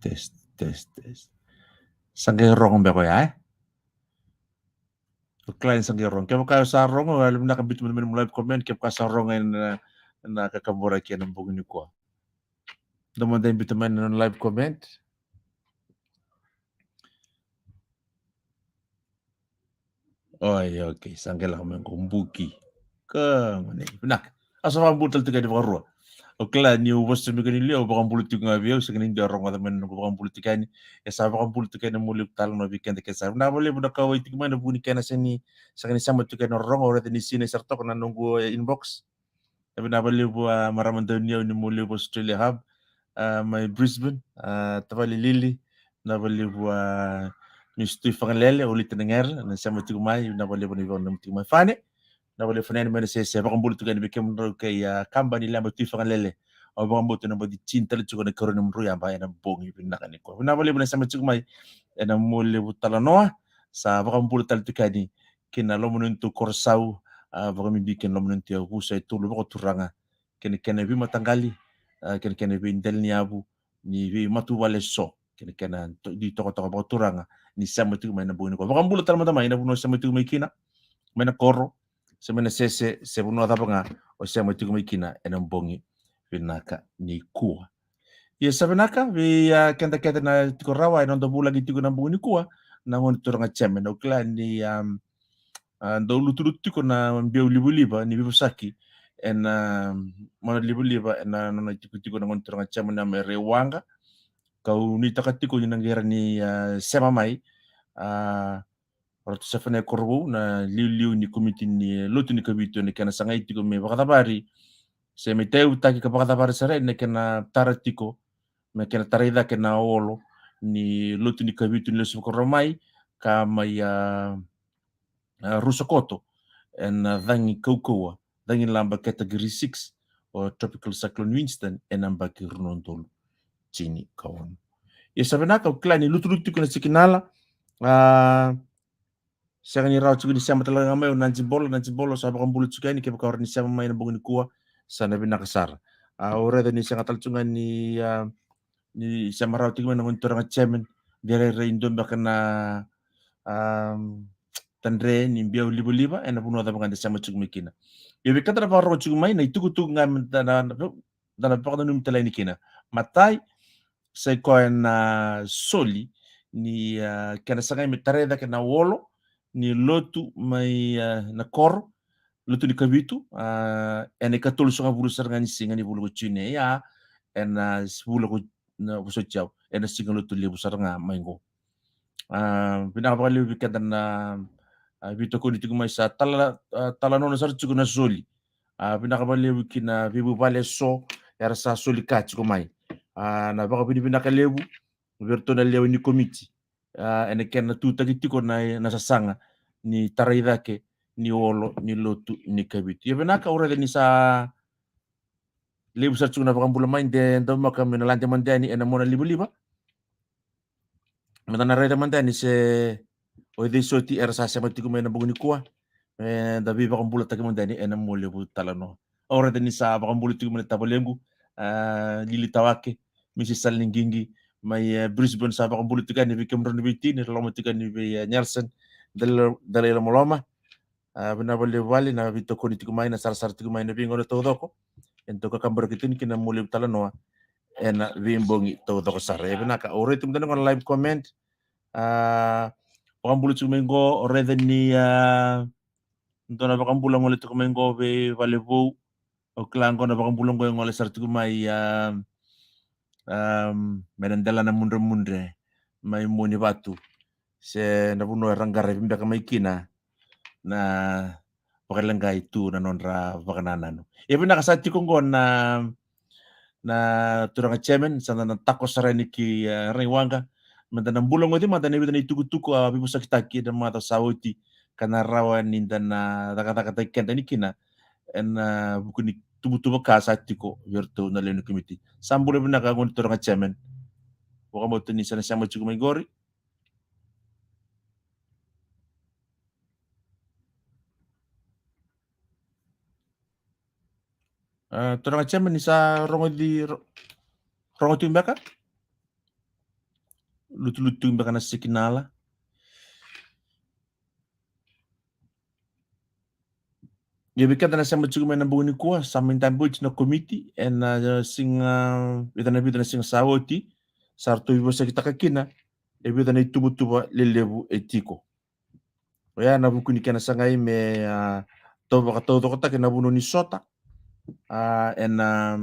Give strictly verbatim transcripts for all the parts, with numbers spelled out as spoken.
Test, test, test. Sa qai rogo beka oya, e? O kila ni sa qai rogo. Kevaka o sa rogo, e, vinaka biuta mai na nomu live comment, kevaka sa rogo ena, na kakaburaki ena bogi nikua. Dou mada biuta mai na live comment. Oi, okay, sa qai lako mai qo Buki. Ka gone, vinaka. Au sa vakabula tale tiko yani vakarua. O kila niu vosa tiko mai kina, au vakabula tiko ga vei au, sega ni dua e rogoca mai na noqu vakabula tiko yani. E sa vakabula tiko yani na nomu levu talanoa vei keda kece sara. Vinaka vakalevu na kauwai tiko mai ena vuku ni kena sega ni, sega ni sema tiko yani na rorogo, au raica ni sinai sara toka na noqu, e, inbox. E vinaka vakalevu, a, marama Dauniau ni nomu levu Australia Hub, a, mai Brisbane, a, tavale Lili, vinaka vakalevu, a, Miss Tui Fagalele, o Lita na Gera, na sema tiko mai, vinaka vakalevu na ivakadinadina tiko mai Fane, vinaka vakalevu Fane mai na sese, vakabula tiko yani vei kemudrau kei, a, kaba ni leba Tui Fagalele, au vakabauta na bati tini tale tiko na karua ni nomudrau yaba ena bogi vinaka nikua. Vinaka vakalevu na sema tiko mai ena nomu levu talanoa, sa vakabula tale tiko yani, kei na loma ni nodatou koro sau, a, vakabibi kei na loma ni nodatou yavusa e tolu vakaturaga, kei na kena veimataqali, a, kei na kena veidela ni yavu, ni veimatavuvale eso, kei na kena to-, ni tokatoka vakaturaga, ni sema tiko mai na bogi nikua. Vakabula tale mada mai ena vanua o sema tiko mai kina, mai na koro, se mai na sese, se vanua cava ga o sema tiko mai kina ena bogi vinaka nikua. Ia sa vinaka vei, a, keda kece na tiko rawa ena noda vulagi tiko na bogi nikua, na gone turaga chairman. Au kila ni, am, a, dau lutulutu tiko na biau livaliva ni veivosaki ena, am, mana livaliva ena nona itikotiko na gone turaga chairman, a, mai Raiwaqa. Kau nuitaka tiko ni na qai rawa ni, a, sema mai, a, o Ratou Sefanaia Korovou, na iliuliu ni komiti ni lotu ni Kavitu, ena kena sagai tiko me vakacavari se me tauyavutaki ka vakacavari sara ena kena tara tiko, me kena tarai cake na olo ni lotu ni Kavitu ni lesu vakarua mai, ka mai, a, a, rusa koto ena cagi kaukauwa, cagilaba category six, o Tropical Cyclone Winston, ena yabaki rua na udolu tinikaono. Ia sa vinaka, au kila ni lutulutu tiko na sikinala, a, sega ni rawa tiko ni sema tale ga mai o Naji Bolo, Naji Bolo sa vakabula tiko yani, kevaka o rawa ni sema mai na bogi nikua, sa na vinaka sara. A, au raica ni sega tale tiko ga ni, a, ni sema rawa tiko mai na gone turaga chairman, de rairai dua beka na, am, tadre ni biau livaliva ena vanua cava ga de sema tiko mai kina. Ia vei keda na vakarorogo tiko mai, na itukutuku ga me da na, na, da na vakananumi tale yani kina. Matai, sa i koya na soli ni, a, kena sagai me tarai cake na olo ni lotu mai, a, na koro, lotu ni Kavitu, a, ena ikatolusagavulu sara ga ni siga ni vula ko June, ia ena vula ko, na, vosoti au, ena siga lotu levu sara ga mai qo. A, vinaka vakalevu vei keda na, a, veitokoni tiko mai, sa tala, a, talanoa sara tiko na soli. A, vinaka vakalevu ki na veivuvale eso era sa soli ka tiko mai. A, na vakavinavinaka levu vei iratou na lewe ni komiti, a, ena kena tutaki tiko na, na sasaga ni tarai cake ni olo ni lotu ni Kavitu. Ia vinaka, au raica ni sa levu sara tiko na vakabula mai, de daumaka me na lade mada yani ena mona livaliva. Me da na raica mada yani se o cei soti era sa sema tiko mai na bogi nikua, me da veivakabulataki mada yani ena nomu levu talanoa. Au raica ni sa vakabula tiko mai na tavalequ, a, Lili Tawake, Misi Sala ni Qiqi, mai, e, Brisbane, sa vakabula tiko yani vei kemudrau na veitini, loma tiko yani vei, e, Nelson, Dalai, Dalai Lomaloma. A, vinaka vakalevu vale na veitokoni tiko mai, na sarasara tiko mai na veigauna taucoko. Eda tou kakaburaki tiko kina na nomu levu talanoa ena veibogi taucoko sara. E vinaka, au raica tiko mada na live comment. A, vakabula tiko mai qo, au raica ni, a, dua na vakabula gole tiko mai qo vei Valevou. Au kila qo na vakabula qo e gole sara tiko mai, a, a, mai na dela na mudremudre mai Muanivatu, se na vanua era qaravi beka mai kina na vakaleqai tu na nodra vakanananu. E vinaka, sa tiko qo na, na turaga chairman, sa da na tako sara yani ki, e, Raiwaqa, me da na bula goci mada na vica na itukutuku a veivosakitaki ena macawa sa oti, ka na rawa ni da na cakacakataki keda yani kina ena, a, vuku ni tuvatuva ka sa tiko vei iratou na lewe ni komiti. Sa bula vinaka gone turaga chairman. Vakabauta ni sa na sema tiko mai qori. A, turaga chairman, ni sa rogoci, ro-, rogo tiko beka? lutulutu tiko beka na signal. Ia vei keda na sema tiko mai na bogi nikua, sa mai dabe oti na komiti ena siga, vica na, vica na siga sa oti, sa ratou veivosakitaka kina e vica na ituvatuva lelevu e tiko. Oya na vuku ni kena sagai me, a, tau vakataucokotaki na vanua ni sota, a, ena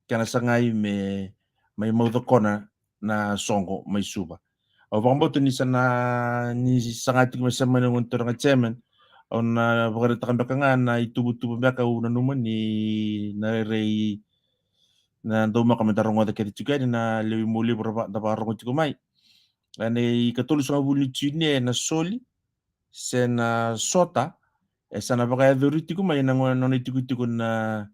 kena sagai me mai maucokona na soqo mai Suva. Au vakabauta ni sa na, ni saga tiko me sema mai na gone turaga chairman, au na vakaraitaka beka ga na ituvatuva beka au nanuma ni na rairai na daumaka me da rogoca kece tiko yani na lewe i Mualevu ra va-, da vakarogo tiko mai. Ena ikatolusagavulu ni June na soli se na sota, e sa na vakayacori tiko mai na gone, nona itikotiko na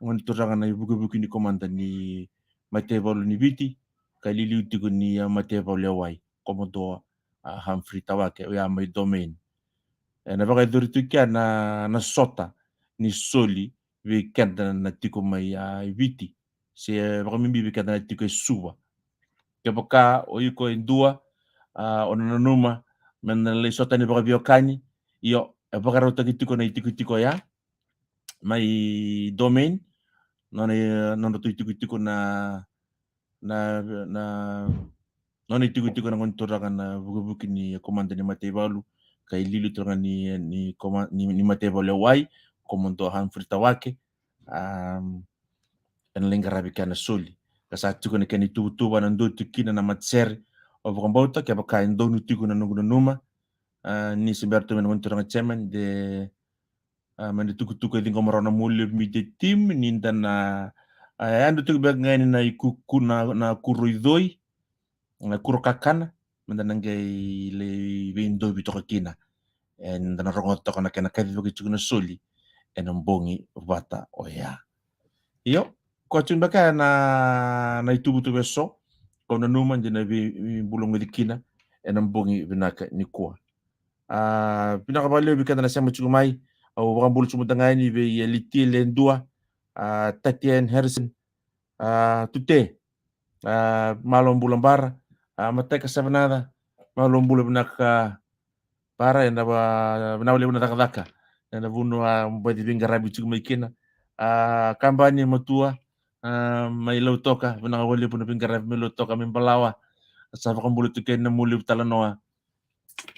gone turaga na ivukivuki ni komada ni mataivalu ni Viti, ka iliuliu tiko ni, a, mataivalu e wai, Commodore, a, Humphrey Tawake, oya mai Domain. Ena vakayacori tiko kea na, na sota ni soli vei keda na tiko mai, a, Viti, se vakabibi vei keda na tiko e Suva. Kevaka o iko e dua, a, o na nanuma me na lai sota ni vakaveiwekani, io, e vakarautaki tiko na itikotiko ya mai Domain, nona, nodratou itikotiko na, na, na, nona itikotiko na gone turaga na vukivuki ni komada ni mataivalu, ka iliuliu turaga ni, ni koma-, ni, ni mataivalu e wai, Commodore Humphrey Tawake. Um, ena lai qaravi kea na soli. Ka sa tiko na kena ituvatuva na dua tiko kina na matasere. Au vakabauta kevaka e donu tiko na noqu nanuma, a, ni se bera tu mai na gone turaga chairman de, a, me da tukutuku e ciqoma rawa na Mualevu media team ni da na, a, yadra tiko beka ga yani na ikuku na, na kuro i coi, na kuro kakana, me da na qai lai veidovi toka kina. E da na rogoca toka na kena kacivaki tiko na soli ena bogi vata oya. Io, koya tiko beka na, na ituvatuva eso kau nanuma de na vei, veibulagoci kina ena bogi vinaka nikua. A, vinaka vakalevu vei keda na sema tiko mai. Au vakabula tiko mada ga yani vei, e, Litia Ledua, a, Tatian Harrison, a, Tute, a, malo bula Bara, a, Mateka Savanatha, malo bula vinaka Bara, ena va-, vinaka vakalevu na cakacaka ena vanua, a, baci veiqaravi tiko mai kina. A, Kabani Matua, a, mai Lautoka, vinaka vakalevu na veiqaravi mai Lautoka, mai Balawa. Sa vakabula tiko ena Mualevu Talanoa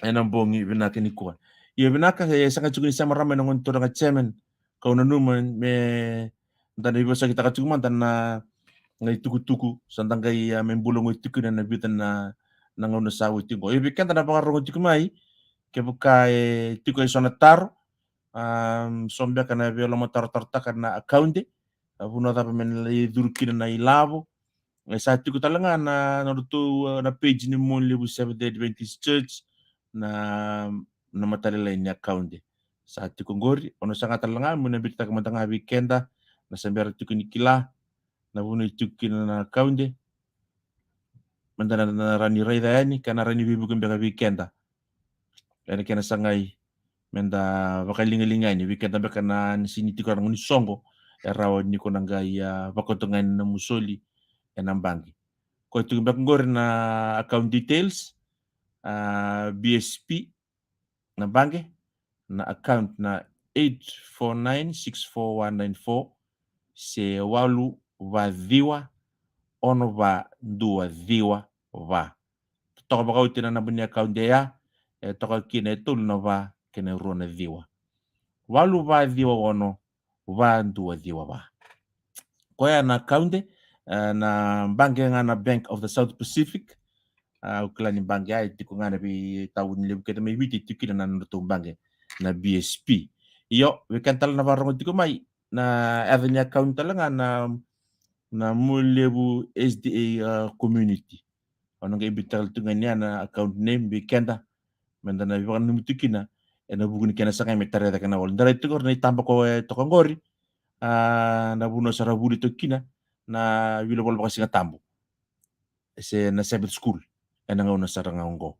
ena bogi vinaka nikua. Ia vinaka, e saga tiko ni sema rawa mai na gone turaga chairman, kau nanuma me da na veivosakitaka tiko mada na, na itukutuku sa da qai, a, me bulagoci tiko kina na vica na, na gauna sa oti qo. Ia vei keda na vakarogo tiko mai, kevaka e tiko e so na taro, a, so beka na veilomatarotaro taka na akaude, a, vanua cava me na lai curu kina na ilavo. E sa tiko tale ga na, na nodratou, a, na page ni Mualevu Seventh Day Adventist Church na, na matailalai ni akaude. Sa tiko qori, o na saga tale ga mo na biuta taka mada ga vei keda na se bera tiko ni kila na vanua e tiko kina na akaude, me da na, na rawa ni raica yani ka na rawa ni veivuke beka vei keda. Ena kena sagai me da vakaligaliga yani vei keda beka na, ni sega ni tiko na gauna ni soqo, e rawa ni ko na qai, a, vakauta ga yani na nomu soli ena baqe. Koya tiko beka qori na account details, a, B S P na baqe, na account na eight four nine six four one nine four, se walu va ciwa ono va dua ciwa va. Toka vakaoti na naba ni account ya, e toka kina e tolu na va kei na rua na ciwa. Walu va ciwa ono va dua ciwa va. Koya na account, e, na baqe ga na Bank of the South Pacific. A, au kila ni baqe ya e tiko ga na veitauni levu kece mai Viti, e tiko kina na nodratou baqe na B S P. Io, vei keda tale na vakarogo tiko mai, na yaca ni account tale ga na, na Mualevu S D A, a, community. Au na qai biuta tale tu ga ni ya na account name vei keda, me da na veivakananumi tu kina ena vuku ni kena sagai me tarai cake na walo. Da rai tu qori na itaba ko e toka qori, a, na vanua sa ra vuli toka kina na wili vola vakasigatabu, se na Sabbath school ena gauna sara ga oqo.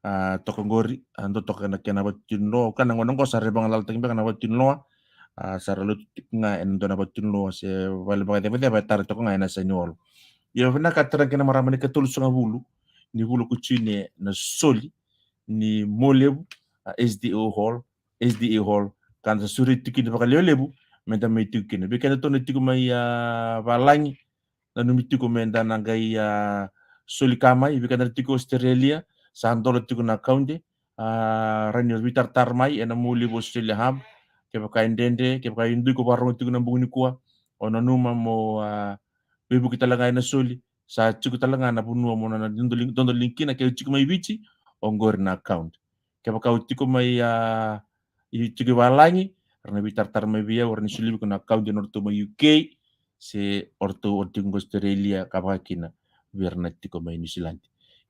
A, toka qori, a, dua toka na kena vatunuloa, ka na gauna oqo sa ra vagalalataki beka na vatunuloa. A, sa ra lotu tiko ga ena dua na vatunuloa se vale vakacevaceva e tara toka ga ena yasa ni walo. Ia vinaka, tara kina marama ni katolusagavulu ni vula ko June na soli ni Mualevu, a, S D O Hall, S D A Hall, ka da sa sureti tiko kina vakalevulevu me da mai tiko kina. Vei keda tou na tiko mai, a, valagi, nanumi tiko me da na qai, a, soli ka mai. Vei keda na tiko Australia, sa dola tiko na account, a, rawa ni veitaratara mai ena Mualevu Australia Hub. Kevaka e dredre, kevaka e dua ko vakarogo tiko na bogi nikua, o nanuma mo, a, veivuke tale ga ena soli, sa tiko tale ga na vanua mo na dodo link, dodo link kina. Ke o tiko mai Viti, oqori na account. Kevaka o tiko mai, a, i tiko i valagi, ra na veitaratara mai vei au, ra na soli vei iko na account ena nodratou mai U K, se o ratou o tiko qo Australia, ka vaka kina vei ira na tiko mai New Zealand.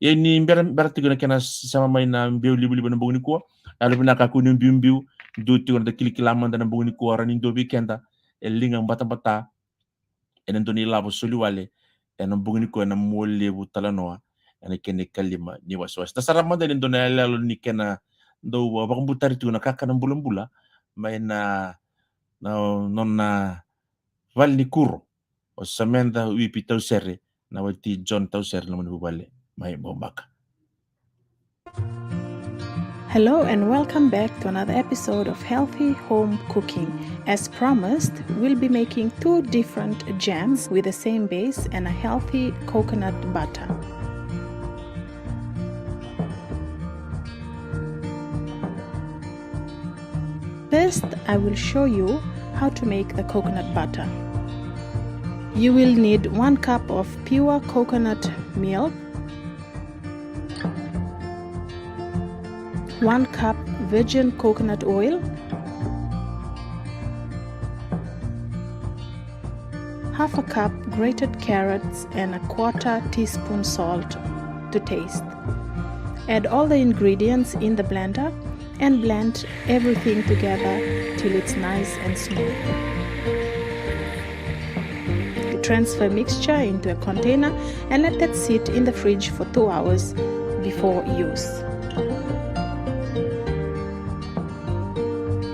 Ia ni bera, bera tiko na kena sema mai na biau livaliva ena bogi nikua, yalo vinaka, kakua ni biubiu, dua tiko na kilakila mada ena bogi nikua, rawa ni dua vei keda e liga batabata ena dua na ilavo soli wale ena bogi nikua ena Mualevu Talanoa, ena kena ikalima ni wasewase. Da sarava mada e dua na iyaloyalo ni kena dau vakabutari tu na kakana bulabula mai na, na nona valenikuro, o Sameda Wipi Tausere, na wati John Tausere, na loma ni vuvale mai Bobaka. Hello and welcome back to another episode of Healthy Home Cooking. As promised, we'll be making two different jams with the same base and a healthy coconut butter. First, I will show you how to make the coconut butter. You will need one cup of pure coconut milk, one cup virgin coconut oil, half a cup grated carrots, and a quarter teaspoon salt to taste. Add all the ingredients in the blender and blend everything together till it's nice and smooth. Transfer mixture into a container and let that sit in the fridge for two hours before use.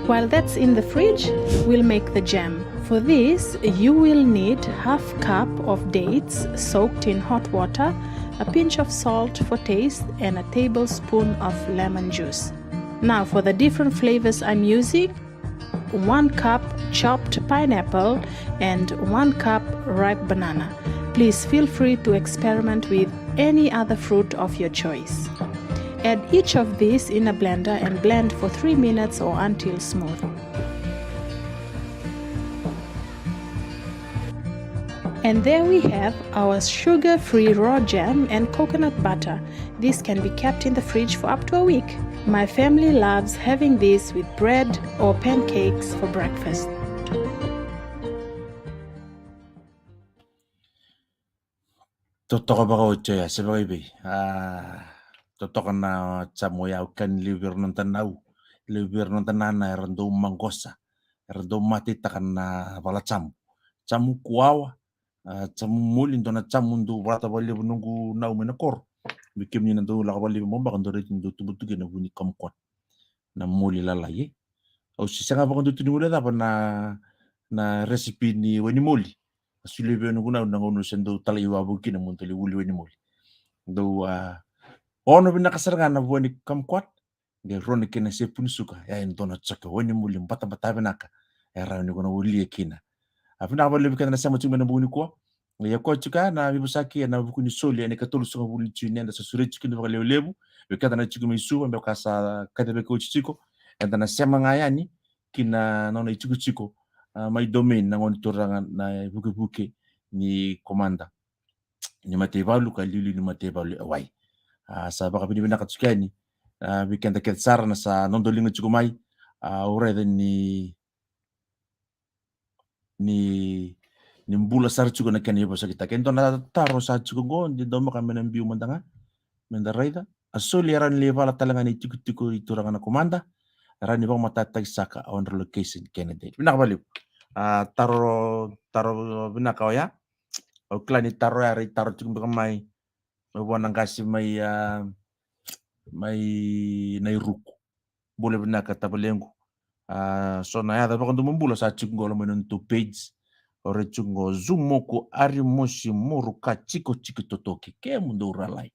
While that's in the fridge, we'll make the jam. For this, you will need half cup of dates soaked in hot water, a pinch of salt for taste, and a tablespoon of lemon juice. Now, for the different flavors I'm using, one cup chopped pineapple and one cup ripe banana. Please feel free to experiment with any other fruit of your choice. Add each of these in a blender and blend for three minutes or until smooth. And there we have our sugar-free raw jam and coconut butter. This can be kept in the fridge for up to a week. My family loves having this with bread or pancakes for breakfast. Totoka vakaoti oya, se vakaivei. A, totoka na jamu oya, au kila ni levu vei ira na noda nau, levu vei ira na noda nana era dau maqosa, era dau mataitaka na vala jamu. Jamu kuawa, a, jamu moli, dua na jamu dau valata vakalevu noqu nau mai na koro. Vei kemuni na dau lako vakalevu mai Bobaka, dau raici ni dau tubu tu kina na vu ni kumquat, na moli lalai, e. Au se sega vakadua tu ni guilecava na, na recipe ni wainimoli. A solia vei au noqu nau na gauna au se dau talai wavoki kina mo dau lai uli wainimoli. Dau, a, ono vinaka sara ga na vua ni kumquat, qai rua na kena sepuni suka, ya e dua na joke wainimoli batabata vinaka e rawa ni ko na walia kina. A, vinaka vakalevu vei keda na sema tiko mai na bogi nikua. Ia koya tiko ya na veivosaki ena vuku ni soli ena ikatolusagavulu ni June, eda sa sureti tiko kina vakalevulevu. Vei keda na tiko mai Suva, me vaka sa kacivaki oti tiko, eda na sema ga yani ki na nona itikotiko, a, mai Domain, na gone turaga na ivukevuke ni komada ni mataivalu ka iliuliu ni mataivalu e wai. A, sa vakavinavinaka tiko yani, a, vei keda kece sara na sa noda liga tiko mai. A, au raica ni, ni, ni bula sara tiko na kena ivosakitaki. E dua na taro sa tiko qo, de daumaka me na biu mada ga, me da raica. A soli e rawa ni lai vala tale ga na itikotiko i turaga na komada, e rawa ni vakamatatataki saka on relocation candidate. Vinaka vakalevu. A, taro, taro vinaka oya. Au kila ni taro ya era taro tiko beka mai, mai vua na qase mai, a, mai Nairuku. Bula vinaka tavalequ. A, so na yaca vakadomobula sa tiko qo loma ni nodatou page. O rai tiko qo Zumoku Arimosi Moruka Tiko Tiki Totoki. Kemudou ralai.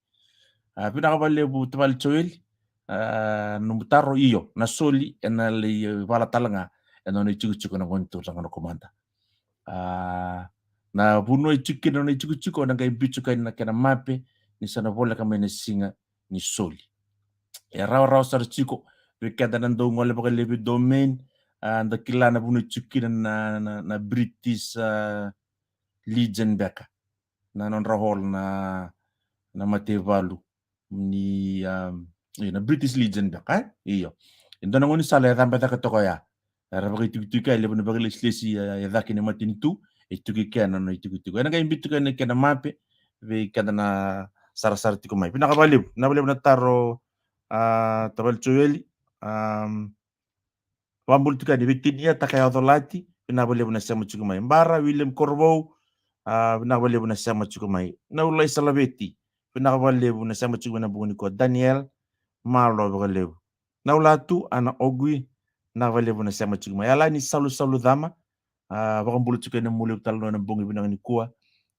A, vinaka vakalevu tavale Joeli. A, nomu taro, io, na soli ena lai vala tale ga ena nona itikotiko na gone turaga na komada. A, na vanua e tiko kina na nona itikotiko ena qai biu tiko yani na kena mape ni sa na voleka mai na siga ni soli. E rawarawa sara tiko vei keda na dau gole vakalevu e Domain. A, da kila na vanua e tiko kina na, na, na British, a, Legion beka, na nodra hall na, na mataivalu ni, um, io, na British Legion beka, e? Io. E dua na gaunisala e cabe cake toka oya. Era vakaitikotiko ya, e levu na vakalesilesi, e, e cake ni matanitu e tiko i kea na nona itikotiko. Ena qai biu tiko yani na kena mape vei keda na sarasara tiko mai. Vinaka vakalevu, vinaka vakalevu na taro, a, tavale Joeli. Um, vakabula tiko yani vei Tinia Takayaco Lati, vinaka vakalevu na sema tiko mai. Bara William Korovou, a, vinaka vakalevu na sema tiko mai. Naulai Salaveti, vinaka vakalevu na sema tiko mai na bogi nikua. Daniel, malo vakalevu. Naulatu Ana Ogui, vinaka vakalevu na sema tiko mai. Yalani Salusalu Cama, a, vakabula tiko yani na Mualevu Talanoa ena bogi vinaka nikua.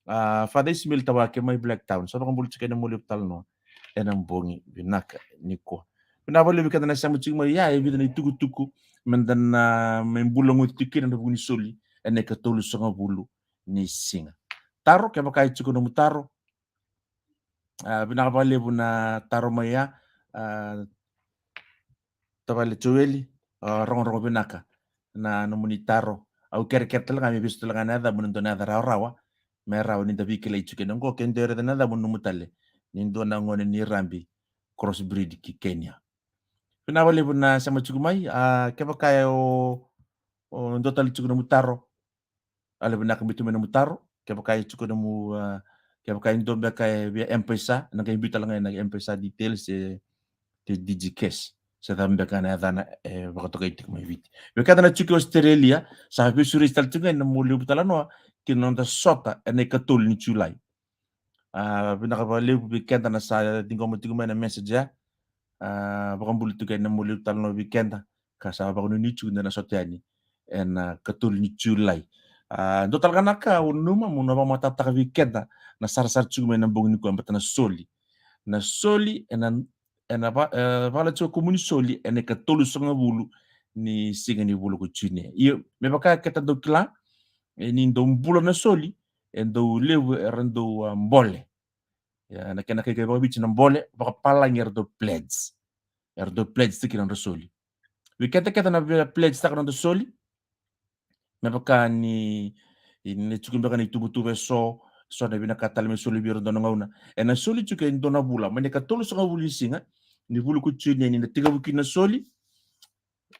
A, Father Ismail Tawake mai Blacktown, sa vakabula tiko yani na Mualevu Talanoa ena bogi vinaka nikua. Vinaka vakalevu vei keda na sema tiko mai. Ia, e vica na itukutuku meda na mai bula guci tiko kina ena vuku ni soli ena ikatolusagavulu ni siga. Taro, kevaka e tiko nomu taro. A, vinaka vakalevu na taro mai ya, a, tavale Joeli. A, rogorogo vinaka na nomuni taro. Au kerekere tale ga me vesu tale ga na yacamu, na dua na yaca rawarawa me rawa ni da veikilai tiko kina oqo, ke dua e raica na yacamu, nomu tale, ni dua na gone ni Rabi, crossbreed ki Kenya. Vinaka vakalevu na sema tiko mai. A, kevaka e o, o dua tale tiko nomu taro, yalovinaka biuta mai nomu taro. Kevaka e tiko nomu, a, kevaka e dua beka e via M-PAiSA, ena qai biu tale ga ena M-PAiSA details, e, se DigiCash, se cava beka na yacana e vakatokai tiko mai Viti. Vei keda na tiko i Australia, sa vesureti tale tiko ga ena Mualevu Talanoa ki na noda sota ena ikatolu ni Julai. A, vinaka vakalevu vei keda na sa ciqoma tiko mai na message ya. A, vakabula tiko ena Mualevu Talanoa vei keda, ka sa vakanuinui tiko ni da na sota yani ena katolu ni Julai. A, dua tale ga na ka au nanuma meu na vakamatatataka vei keda na sarasara tiko mai ena bogi nikua, baleta na soli. Na soli ena, ena va-, e, vala tiko kumuni soli ena ikatolusagavulu ni siga ni vula ko June. Io, me vaka keda dau kila, e, ni dau bula na soli, e dau levu era dau, a, bole. Ia, na kena kaikai vakaviti na bole, vakapalagi era dau pledge. Era dau pledge tiko na nodra soli. Vei keda, keda na via pledge taka na noda soli, me vaka ni, ni tiko beka na ituvatuva eso, so na vinaka tale me soli vei ira dua na gauna. Ena soli tiko e dua na vula, mai na ikatolusagavulu ni siga ni vula ko June, ni na tekivu kina na soli.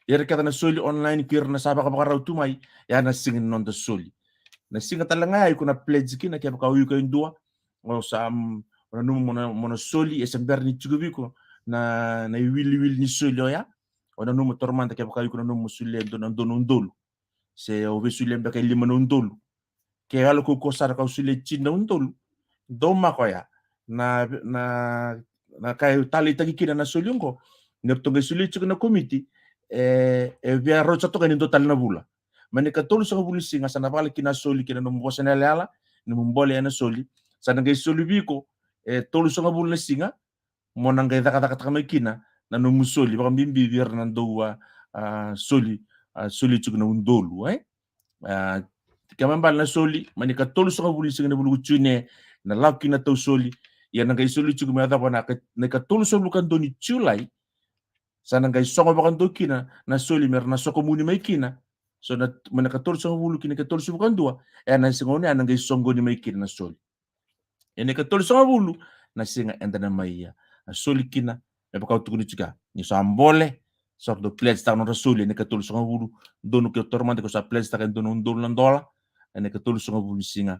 Ira kece na soli online, kei ira na sa vakavakarau tu mai, ya na siga ni noda soli. Na siga tale ga ya iko na pledge kina, kevaka o iko e dua, o sa, mm, o nanuma mo na, mo na soli, e se bera ni tiko vei iko na, na iwiliwili ni soli oya. O nanuma, taura mada, kevaka o iko nanuma mo solia e dua na, dua na udolu, se o via solia beka e lima na udolu, ke yalo kaukaua sara ka o solia e tini na udolu, dou maka oya. Na, na, na ka e taleitaki kina na soli oqo, ni ratou qai solia tiko na komiti, e, e via rauta toka ni dua tale na vula. Mai na ikatolusagavulu ni siga sa na vala kina na soli kei na nomu vosa na yalayala, nomu bole ena soli. Sa na qai soli vei iko e tolusagavulu na siga, mo na qai cakacakataka mai kina na nomu soli, vakabibi vei ira na dau a, a, soli, a, soli tiko na udolu, e? A, kena ibalebale na soli, mai na ikatolusagavulu ni siga ni vula ko June, na lako kina na tau soli, ia na qai soli tiko me yacova na ka-, na ikatolusagavulu ka dua ni Julai, sa na qai sogo vakadua kina na soli me ra na sokomuni mai kina. So na, mai na ikatolusagavulu ki na ikatolusagavulu ka dua, e na siga oni ya na qai soqoni mai kina na soli. Ena ikatolusagavulu na siga eda na mai, a, soli kina, me vaka au tukuna tiko ya. Ni sa bole, sa ratou pledge taka na nodra soli ena ikatolusagavulu, donu ke taura mada ko sa pledge taka e dua na udolu na dola, ena ikatolusagavulu ni siga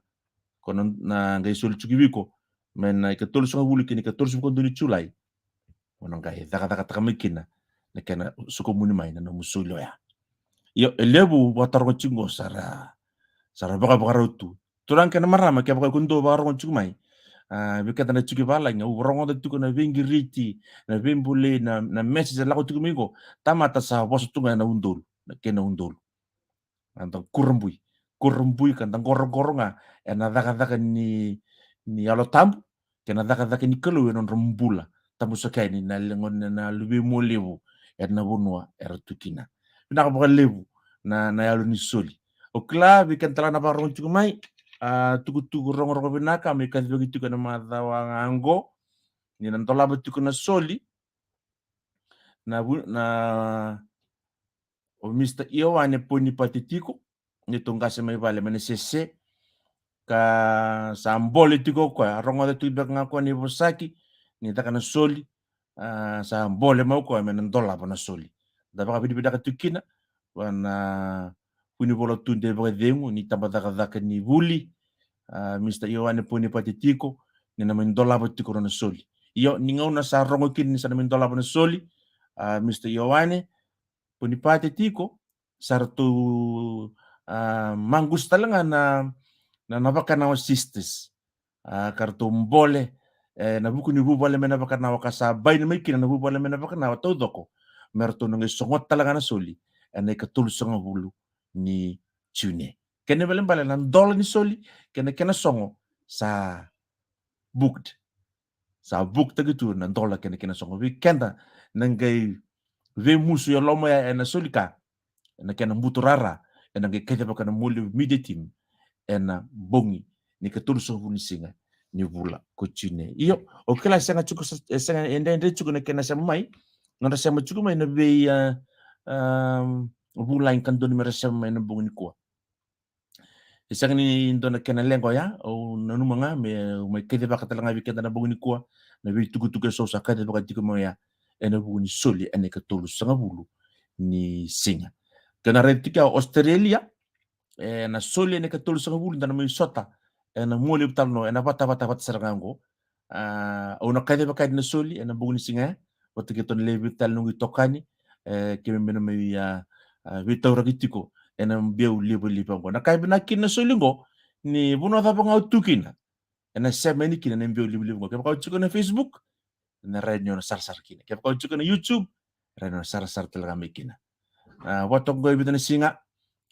ko na, na qai soli tiko vei iko, mai na ikatolusagavulu ki na ikatolusagavulu ka dua ni Julai, mo na qai cakacakataka mai kina na kena sokomuni mai na nomu soli oya. Io, e levu vakataroga tiko qo sa ra, sa ra vakavakarau tu. Turaga kei na marama, kevaka iko dau vakarogo tiko mai, a, vei keda na tiko i valagi, au rogoca tiko na veiqiriti, na veibolei, na, na message e lako tiko mai qo. Tamata sa vosa tu ga ena udolu, na kena udolu. A da kurabui, kurabui ka da qoroqoro ga ena cakacaka ni, ni Yalo Tabu, kei na cakacaka ni Kalou e nodra bula. Tabu saka yani na leqa ni na luvei Mualevu ena vanua era tu kina. Vinaka vakalevu na, na yalo ni soli. Au kila vei keda tale ga na vakarogo tiko mai, a, tukutuku rogorogo vinaka me kacivaki tiko ena macawa ga oqo, ni na dolava tiko na soli, na vu-, na, o Mister Ioane Ponipate tiko, ni tu qase mai vale mai na sese, ka sa bole tiko o koya, a rogoca tiko beka ga o koya ni vosaki, ni caka na soli, a, sa bole mai o koya me na dolava na soli. Da vakavinavinaka tiko kina vua na vunivola tudei vakacegu ni tabacakacaka ni vuli, a, Mister Ioane Ponipate tiko, ni na mai dolava tiko na soli. Io, ni gauna sa rogo kina ni sa na mai dolava na soli, a, Mister Ioane Ponipate tiko, sa ratou, a, maqusa tale ga na, na, na Vakanawa sisters. A, ka ratou bole, e, na vuku ni vuvale mai na Vakanawa ka sa baini mai kina na vuvale mai na Vakanawa taucoko. Me ratou na qai sogota tale ga na soli ena ikatolusagavulu ni June. Kena ibalebale na dola ni soli kei na kena sogo sa booked. Sa book taki tu na dola kei na kena sogo. Vei keda na qai veimusu e loma ya ena soli ka, ena kena buturara, ena qai kacivaka na Mualevu media team ena bogi ni ikatolusagavulu ni siga ni vula ko June. Io, au kila sega tiko sa-, e sega, e dredre tiko na kena sema mai, nodra sema tiko mai na vei, a, a, vulagi ka dodonu mera sema mai ena bogi nikua. E sega ni dua na kena leqa oya, au nanuma ga me, au mai kacivaka tale ga vei keda na bogi nikua na veitukutuku eso sa kacivaka tiko mai oya ena vuku ni soli ena ikatolusagavulu ni siga. Kena raica tiko ya o Australia, ena soli ena ikatolusagavulu, da na mai sota ena Mualevu Talanoa ena vatavata vata sara ga oqo. A, au na kacivaka yani na soli ena bogi ni siga ya, vata kei ratou na lewe vitu tale noqu itokani, e, keimami na mai, a, a, veitauraki tiko ena biau livaliva oqo. Na ka e vinaka kina na soli oqo, ni vanua cava ga o tu kina, ena sema yani kina na biau livaliva oqo. Kevaka o tiko na Facebook, na rawa ni o na sarasara kina. Kevaka o tiko na YouTube, rawa ni o na sarasara tale ga mai kina. A, vata oqo e vica na siga,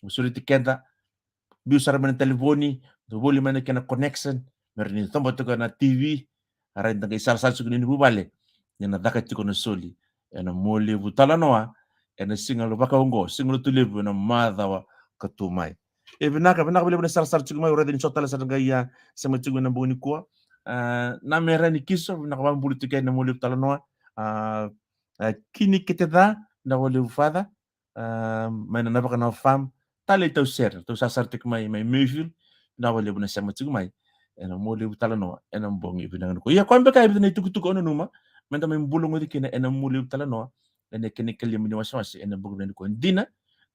au sureti keda, biu sara mai na talevoni, voli mai na kena connection, me rawa ni coba toka na T V, a, rawa ni da qai sarasara tiko ni vuvale ni na caka tiko na soli ena Mualevu Talanoa ena siga lo vaka oqo, siga Lotulevu ena macawa ka tu mai. E vinaka, vinaka vakalevu na sarasara tiko mai, au raica ni so tale sara qai, a, sema tiko mai na bogi nikua. A, na me rawa ni kiso, vinaka vakabula tiko ena Mualevu Talanoa. A, a, kini kete ca, vinaka vakalevu Father. A, mai na Navakanawa Farm, Tale Tau Sere, tou sarasara tiko mai, mai Mayfield, vinaka vakalevu na sema tiko mai ena Mualevu Talanoa ena bogi vinaka nikua. Ia koya beka e vica na itukutuku au nanuma me da mai bula goci kina ena Mualevu Talanoa ena kena ikalima ni wasewase ena bogi vinaka nikua. Dina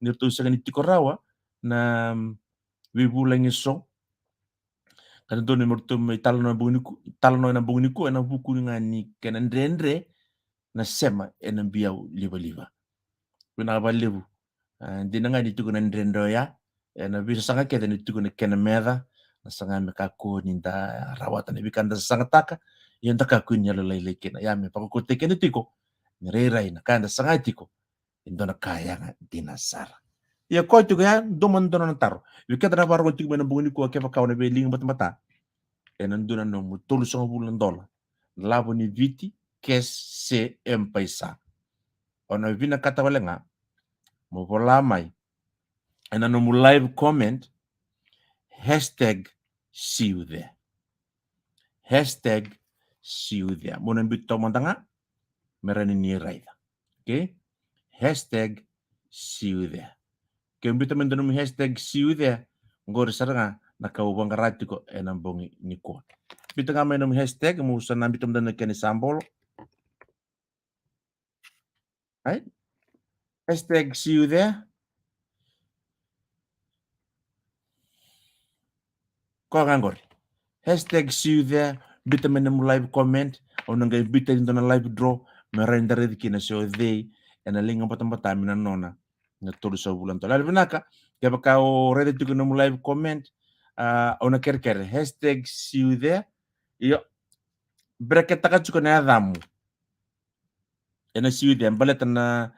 ni ratou sega ni tiko rawa na, mm, veivulagi eso, ka dodonu me ratou mai talanoa bogi nikua, talanoa ena bogi nikua ena vuku ga ni kena dredre na sema ena biau livaliva. Vinaka vakalevu. A, dina ga ni tiko na dredre oya, ena veisasaga kece ni tiko na kena meca, na saga me kakua ni da rawata na veika da sasagataka, ia da kakua ni yalolailai kina. Ia me vakaukauataki keda tiko ni rairai na ka eda saga tiko, e dua na ka yaga dina sara. Ia koya tiko ya, dua mada na nona taro. Vei keda na vakarorogo tiko mai na bogi nikua, kevaka o na via liga batabata ena dua na nomu tolusagavulu na dola, lavo ni Viti, cash se M-PAiSA. O na vinakata wale ga mo vola mai ena nomu live comment, hashtag see you there. Hashtag see you there. Mo na biuta mada ga me rawa ni raica. Okay? Hashtag see you there. Ke biuta mai dua nomu hashtag see you there, qori sara ga na ka au vaqara tiko ena bogi nikua. Biuta ga mai nomu hashtag, mo sa na biuta mada na kena isabolo. Ai? Hashtag see you there. Koya ga qori. Hashtag see you there. Biuta mai nomu live comment. Au na qai biuta e dua na live draw me rawa ni da raici kina se o cei ena liga batabata me na nona na tolusagavulu na dola. Yalo vinaka, kevaka o raica tiko nomu live comment, a, au na kerekere hashtag see you there. Io. Bereketaka tiko na yacamu ena see you there, baleta na,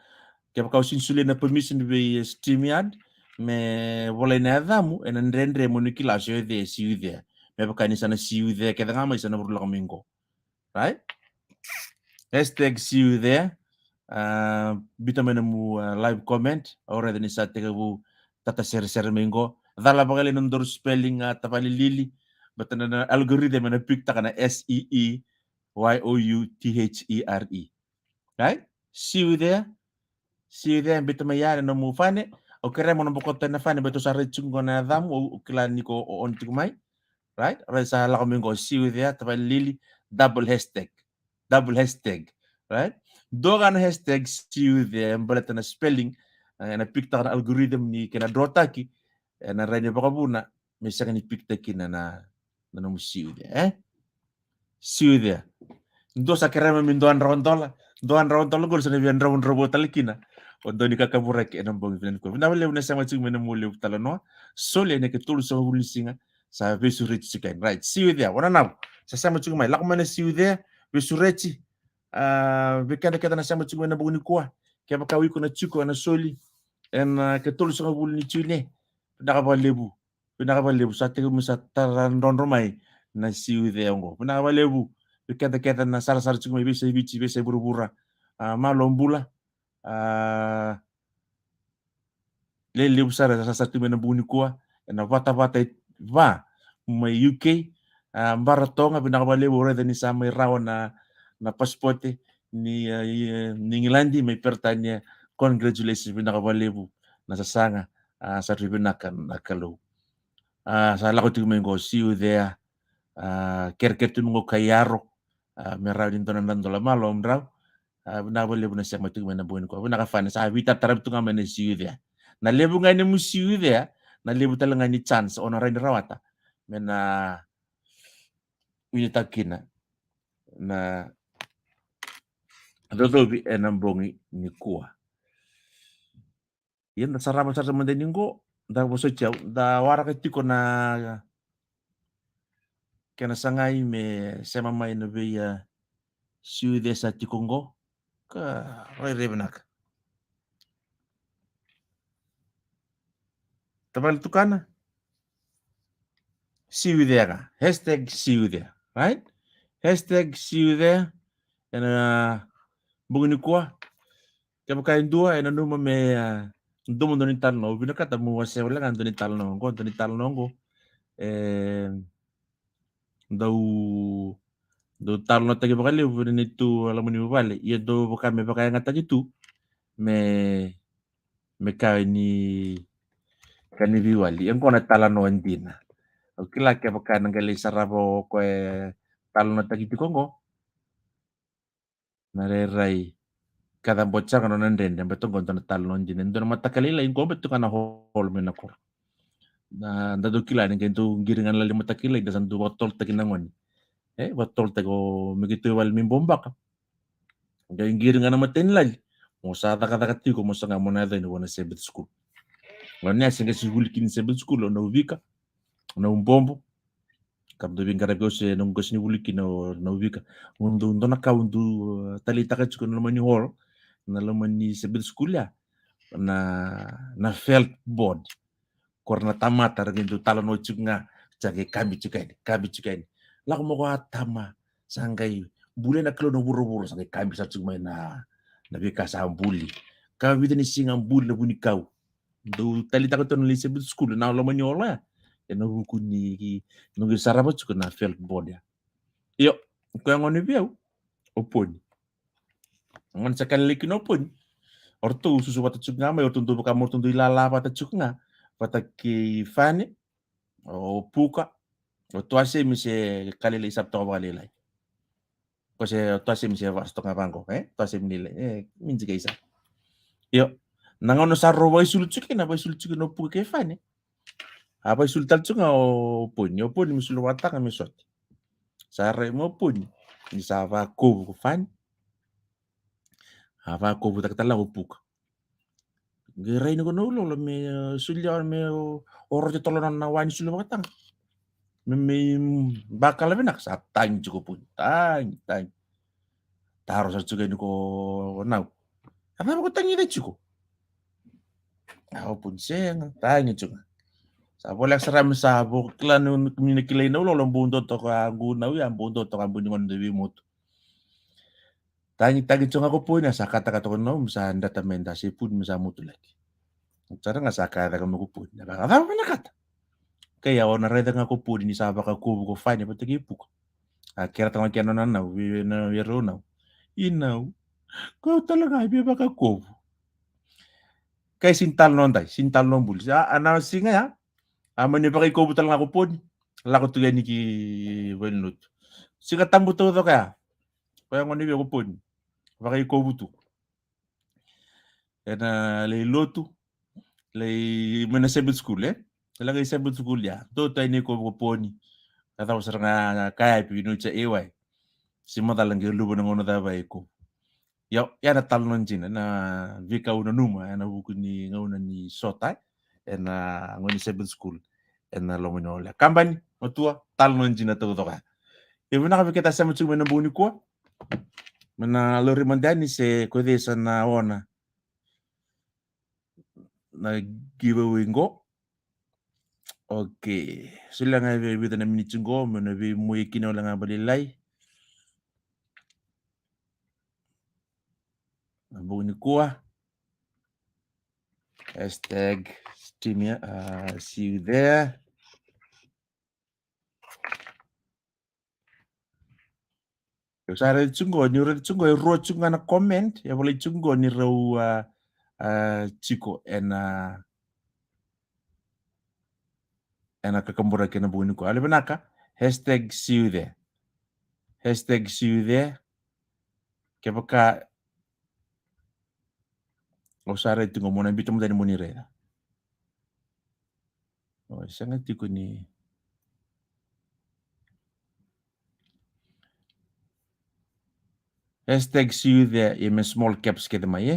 kevaka o sega ni solia na permission vei StreamYard me volai na yacamu, ena dredre mo ni kila se o cei e see you there. Me vaka ni sa na see you there kece ga mai, sa na vuru lako mai qo. Right? Hashtag see you there. Uh, bita mai na mu uh, live comment. Au raica ni sa tekivu tata seresere mai qo. Cala vakalevu na nodaru spelling uh, tavali lili. But na, na algorithm ena pick taka na S E E Y O U T H E R E. Right? See you there. See you there. Bita mai ya na nomu fane. Au kerea mo na bokoto na fane, but au sa raici tiko na yacamu, au kila ni ko o on tiko mai. Right? Raici sa lako mai qo, see you there, tavali lili, double hashtag. Double hashtag. Right? Dua ga na hashtag see you there, baleta na spelling, eh, ena pick taka na algorithm ni kena draw taki, ena rai ni vakavuna, me sega ni pick taki na, na, na nomu see you there, eh? See you there. Dua sa kerea me dua na drau dola, dua na drau dola qori sa na via dravudravua tale kina. O dau ni kakavuraki ena bogi vinani koya. Vinaka vakalevu na sema tiko mai na mua levu talanoa. Soli ena ke tolu sa vuli siga. Sa veisureti tiko yani. Right, see you there. Wana nau. Sa sema tiko mai. Lako mai na see you there. Veisureti. Uh, vei keda keda na sema tiko mai na bogi ni kua. Kevaka o iko na tiko ena soli. Ena ke tolu sa vuli ni tune. Vinaka vakalevu. Vinaka vakalevu, sa tekivu me sa tara drodro mai na see you there qo. Vinaka vakalevu vei keda keda na sarasara tiko mai veiyasai Viti, veiyasai vuravura. A, malo bula. A, lelevu sara sa sarasara tiko mai na bogi ni kua ena vatavata e va mai U K. A, Baratoga, vinaka vakalevu, au raica ni sa mai rawa na, na pasipote ni, a, i, ni Igiladi mai Peritania. Congratulations, vinaka vakalevu na sasaga. A, sa tu vinaka na Kalou. A, sa lako tiko mai qo, see you there. A, kerekere tu mai qo Kaiaro. A, me rawa ni dua na drau dola, malo drau. A, vinaka vakalevu na sema tiko mai na bogi ni kua. Vinaka fani, sa veitataravi tu ga mai na see you there. Na levu ga ni mu see you there, na levu tale ga ni chance o na rai ni rawata me na winitaka kina na cocovi ena bogi ni kua. Ia da sarava sara mada ni qo, da vosoti au, da waraka tiko na kena sagai me sema mai na vei, a, see you there sa tiko qo. Ka rairai vinaka. Tavale tukana. See you there ga. Hashtag see you there. Right? Hashtag see you there. Ena bogi ni kua. Kevaka e dua e nanuma me, a, domo dua ni talanoa, au vinakata mo wasea wale ga dua ni talanoa qo, dua ni talanoa qo. E dau, dau talanoataki vakalevu vei neitou a loma ni vuvale, ia dau vaka me vakayagataki tu me, me ka ni, ka ni veiwali. E qo na talanoa dina. Au kila kevaka na qai lai sarava o koya e talanoataki tiko qo. Na rairai ka caboti sara ga nona dredre, baleta qo dua na talanoa dina. Dua na mataka lailai qo baleta ga na hall mai na koro. Na da dau kila ni qai dau qiri ga na lali mataka lailai, da sa dau vakatotolotaki na gone. E vakatotolotaki o me keitou e wale mai Bobaka. Qai qiri ga na matai ni lali. Mo sa cakacaka tiko mo saga mo na yaco yani vua na Sabbath school. Gone ya se qai se vuli kina Sabbath school, o Nauvika, o Naubobo. Ka dau veiqaravi au se noqu qase ni vuli kina o Nauvika. Au dau, dua na ka au dau, uh, taleitaka tiko na loma ni hall, na loma ni Sabbath school ya, na, na felt board. Ko ra na tamata ra qai dau talanoa tiko ga, sa qai kabi tiko yani, kabi tiko yani. Lako mai ko Atama, sa qai buli na Kalou na vuravura, sa qai kabi sara tiko mai na, na veika sa buli. Ka vica ni siga buli na vunikau. Dau taleitaka tu na lai Sabbath school na loma ni hall ya. Ena vuku ni, ni noqu sarava tiko na felt board ya. Io, koya gone vei au, o Poni. Gone sa ka lailai kina o Poni. O ratou susu vata tiko ga mai, o ratou dau vaka mo ratou dau ilala vata tiko ga. Vata kei Fane, o Puka, o Tuasemi se ka lailai sa toka vakalailai. Ko se o Tuasemi se vasa toka vaqo, e? Tuasemi ni lai, e, minji kei sa. Io, na gauna sa rau vaisulu tiko kina, vaisulu tiko kina o Puka kei Fane. A vaisulu tale tiko ga o Poni, o Poni me sulu vakataka me sote. Sa rai mo Poni ni sa vakovu ko Fani. A vakovutaka tale o Puka. Qai rai ni ko na ulolo me, e, sulu ya me, o, o rote tolo na, na wani sulu vakataka. Me, me, mm, bakala vinaka sa tagi tiko Poni. Tagi, tagi. Taro sa tiko ni ko Nau. A cava ko tagica tiko? A o Poni sega, tagi tiko. Sa voleka sara me sa vo kila ni, ni na kilai na ulolo bau dua toka a gu Nau ya, bau dua toka a bu ni gone dau veimotu. Tagi tagi tsoga ko poni, a sa kata kata ko nau, me sa data me da se puni, me sa mutu laki. Tsara ga sa kaya caka me ko poni, na vaka cava na kata. Kaya o na raica ga ko poni ni sa vakakovu ko fani vata kei puka. A kera tama kena na nau, vi na vero nau. I nau. Ko tala ga vi vakakovu. Kai sin tal no dai, sin tal no buli. A, a na siga ya. A mani vakaikovu tala ga ko poni. Lako tu yani ki vailotu. Siga tabu tau coka ya. Ko ya goni via ko poni. Vakaikovu tu. Ena lai lotu. Lai mai na Sabbath school, e? Lai kai Sabbath school ya. Toto ai ni kovu ko poni. Ka cava sara ga kaya pi no tsa ewai. Si macala ge luva na gona cava e kovu. Ia, ia na talo na jina, na vika au nanuma, ena vuku ni gauna ni sota, ena gauna ni Sabbath school, ena loma ni ole. Kabani, matua, talo na jina tau coka. E vinaka vei keta sema tsuku mai na bogi ni kua. Mai na lori madani se ko cei sa na ona na giveaway qo. Okay. Solia ga e vica na miniti qo, me na vei mui kina ole ga balilai. Na bogi ni kua. Hashtag stream ya, uh, see you there. Au sa raici tiko qo, ni raici tiko qo, e rua tiko ga na comment, e volai tiko qo ni rau, a, a, tiko ena, ena kakabura kei na bogi ni kua. Ale vinaka, hashtag see you there. Hashtag see you there. Kevaka, au sa raici tiko qo, mo na bita mada ni mo ni raica. O, sega tiko ni. Hashtag see you there, ia me small caps kece mai, e?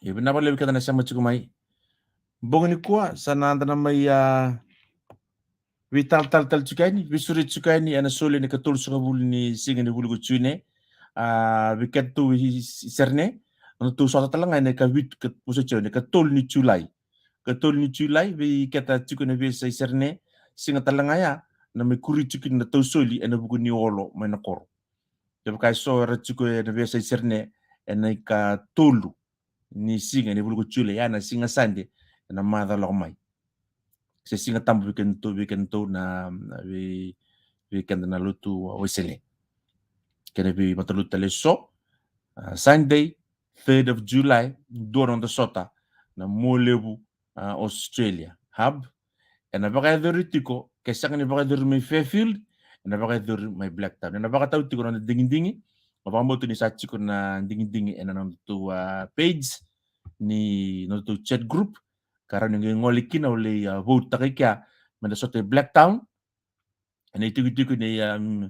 Ia vinaka vakalevu keda na sema tiko mai. Bogi ni kua, sa na da na mai, a, veitalatala tale tiko yani, veisuri tiko yani, ena soli ena ikatolusagavulu ni siga ni vula ko June. A, vei keda tu i, i, i Serene, na tu sota tale ga ena ikavitu, ka, pusa tiko ena ikatolu ni Julai. Ikatolu ni Julai, vei keda tiko ena veiyasai Serene, siga tale ga ya, na mai kuri tiko na tau soli ena vuku ni olo mai na koro. Kevaka e so era tiko ena veiyasai Serene, ena ikatolu ni siga ni vula ko Julai, ya na siga Sade, ena macawa lako mai. Se siga tabu vei kedatou, vei kedatou na, na vei, vei keda na lotu Wesele. Kei na veimatalotu tale so, a, Sunday, third of July, dua na noda sota, na Mualevu, a, Australia Hub. Ena vakayacori tiko, ke sega ni vakayacori mai Fairfield, ena vakayacori mai Blacktown. Ena vakatau tiko na noda digidigi, au vakabauta ni sa tiko na digidigi ena nodatou, a, page, ni nodatou chat group, ka rawa ni qai gole kina o lai, a, vote-taka i kea, meda sota i Blacktown, ena itikotiko nei, um,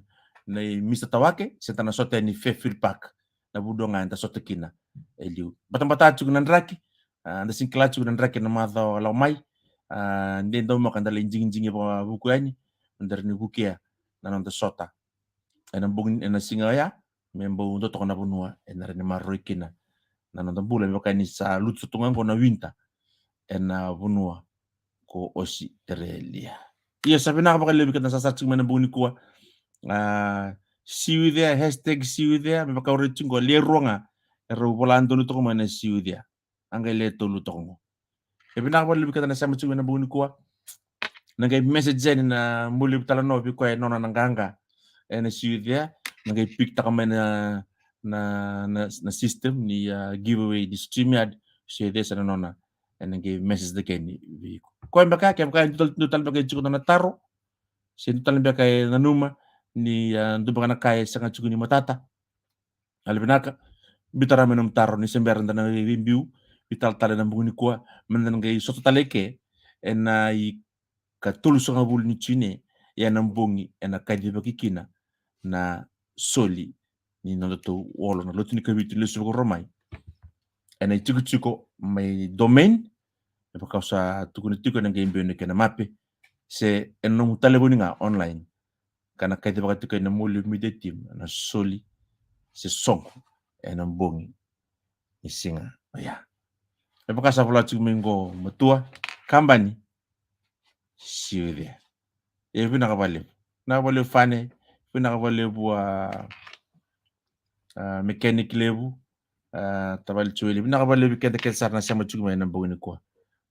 nei Mister Tawake, se da na sota yani Fairfield Park. Na vu dua ga eda sota kina e liu. Batabata tiko na draki, a, da sega ni kila tiko na draki ena macawa lako mai. A, de daumaka da lai digidigi vakavuku yani, meda rawa ni vukea na noda sota. Ena bogi, ena siga oya, me bau dua toka na vanua, ena rawa ni maroroi kina na noda bula, me vaka ni sa lutu tu ga qo na winter ena vanua ko Ositerelia. Ia, sa vinaka vakalevu keda na sasara tiko mai na bogi ni kua. A, see you there, hashtag see you there, me vaka au raica tiko qo, le rua ga erau vola donu toka mai na see you there. A qai le tolu toka qo. E vinaka vakalevu keda na sema tiko mai na bogi ni kua. Na qai message yani na Mualevu Talanoa vei koya e nona na qaqa ena see you there. Na qai pick-taka mai na, na, na, na system ni, a, giveaway ni StreamYard. See you there sa na nona. Ena qai message-taka yani vei iko. Koya beka, kevaka e dua tale, dua tale beka e tiko na nona taro, se dua tale beka e nanuma ni, a, dua beka na ka e sega tiko ni matata, ale vinaka, biuta rawa mai nomu taro ni se bera da na veibiu, veitalatala ena bogi ni kua, meda na qai sota tale ke ena ikatolusagavulu ni June, ia na bogi ena kacivaki kina na soli ni nodatou olo na lotu ni kavitu ni lesu vakarua mai. Ena itikotiko mai Domain, me vaka au sa tukuna tiko, ena qai biu na kena mape, se ena nomu talevoni ga online. Ka na kacivaka tiko ena Mualevu Media Team na soli se soqo ena bogi ni siga oya. Me vaka sa vola tiko mai qo, matua, kabani, siu e cea. E vinaka vakalevu. Vinaka vakalevu Fane, vinaka vakalevu a, a, mechanic levu, a, tavale Joeli. Vinaka vakalevu vei keda kece sara na sema tiko mai ena bogi nikua.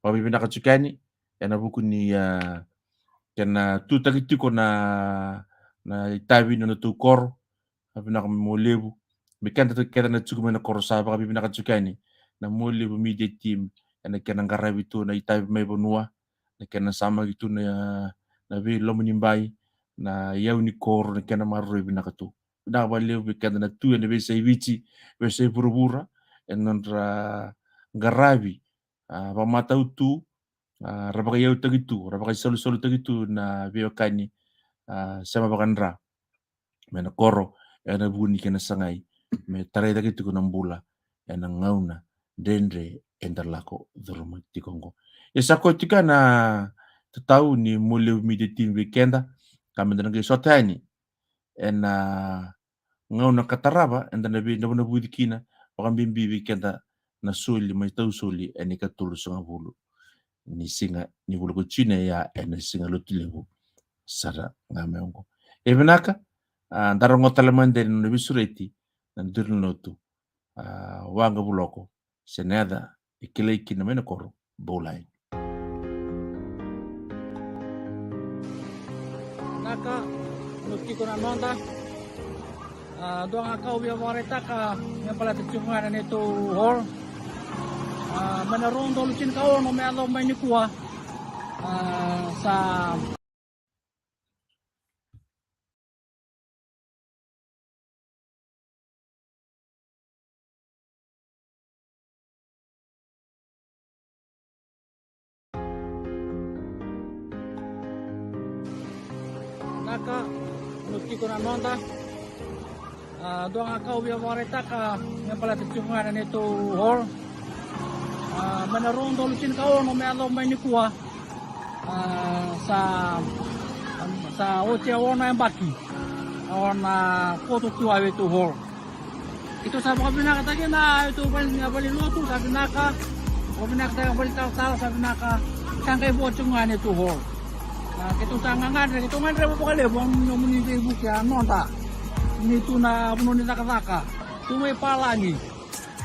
Vakavinavinaka tiko yani ena vuku ni, a, kena tutaki tiko na, na itavi ni nodatou koro. A, vinaka Mualevu. Me keda kece na tiko mai na koro sa vakavinavinaka tiko yani na Mualevu media team ena kena qaravi tu na itavi mai vanua, na kena samaki tu na, na veiloma ni bai, na iyau ni koro, na kena maroroi vinaka tu. Vinaka vakalevu vei keda na tu ena veiyasai Viti, veiyasai vuravura, ena nodra qaravi, a, vakamatau tu, a, ra vakaiyautaki tu, ra vakaisalusalutaki tu na veiwekani, a, sema vakadra mai na koro ena vuku ni kena sagai me tarai cake tiko na bula ena gauna dredre eda lako curuma tiko oqo. E sa koya tiko na tatau ni Mualevu media team vei keda, ka meda na qai sota yani ena gauna ka tarava, eda na vei, na, na vuci kina, vakabibi vei keda na soli mai Tausoli ena ikatolusagavulu ni siga ni vula ko June, ya ena siga Lotulevu sara ga mai oqo. E vinaka, a, da rogoca tale mada na nona veisureti na duru ni lotu, a, Waqa Vuloko, se na yaca e kilai kina mai na koro, Boulai. Naka, no tiko na noda. A, dua ga ka au via vakaraitaka me baleta tiko ga na neitou hall. A, mai na rua na udolu tinikaono me yacova mai nikua. A, sa Naka, no tiko na noda. A, dua ga ka au via vakaraitaka me baleta tiko ga na neitou hall. A, mai na rua na udolu tinikaono me yacova mai nikua. A, sa, sa oti e ono na yabaki. A, o na koto tu a veitou hall. Keitou sa vakavinakataki na veitou vale, vale ni lotu, sa vinaka. Vakavinakataki vale talatala, sa vinaka. Sa qai vo tiko ga neitou hall. A, keitou sa gagadre, keitou gadreva vakalevu, a, nomuni veivuke a noda. Ni tu na vanua ni cakacaka. Tu mai palagi.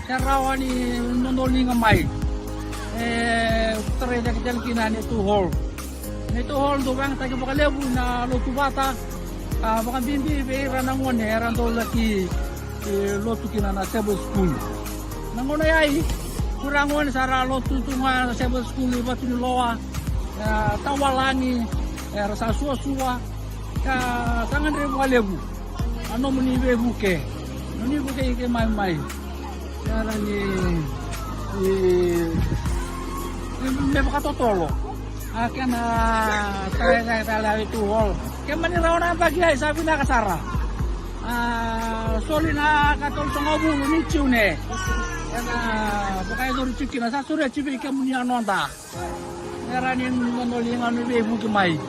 Se rawa ni dodoliga mai. E, tarai cake tale kina neitou hall. Neitou hall dau vakayagataki vakalevu na lotu vata. A, vakabibi vei ira na gone era dau laki, e, lotu kina na Sabbath school. Na gauna yai, ko ira gone sa ra lotu tu ga na Sabbath school i Vatuniloa, e, Tawalagi, era sa suasua. Ka sa gadrevi vakalevu a nomuni veivuke, nomuni vukei keimami mai. Sa ra ni, ni, ni me vakatotolo. A kena tarai cake tale a veitou hall. Kemuni rawa na yabaki ai sa vinaka sara. A, soli na ikatolusagavulu ni June. Ena vakayacori tiko kina, sa sureti vei kemuni a noda. Era ni dodoliga ni veivuke mai.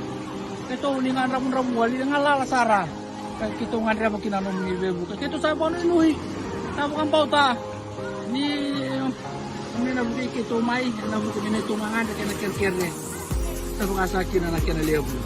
Keitou ni gadravudravua, ni galala sara. Ka keitou gadreva kina nomuni veivuke. Keitou sa vakanuinui. Sa vakabauta. Ni, ni na vukei keitou mai, na vuku ni neitou gagadre kei na kerekere. Sa vaka sa kina na kena levu.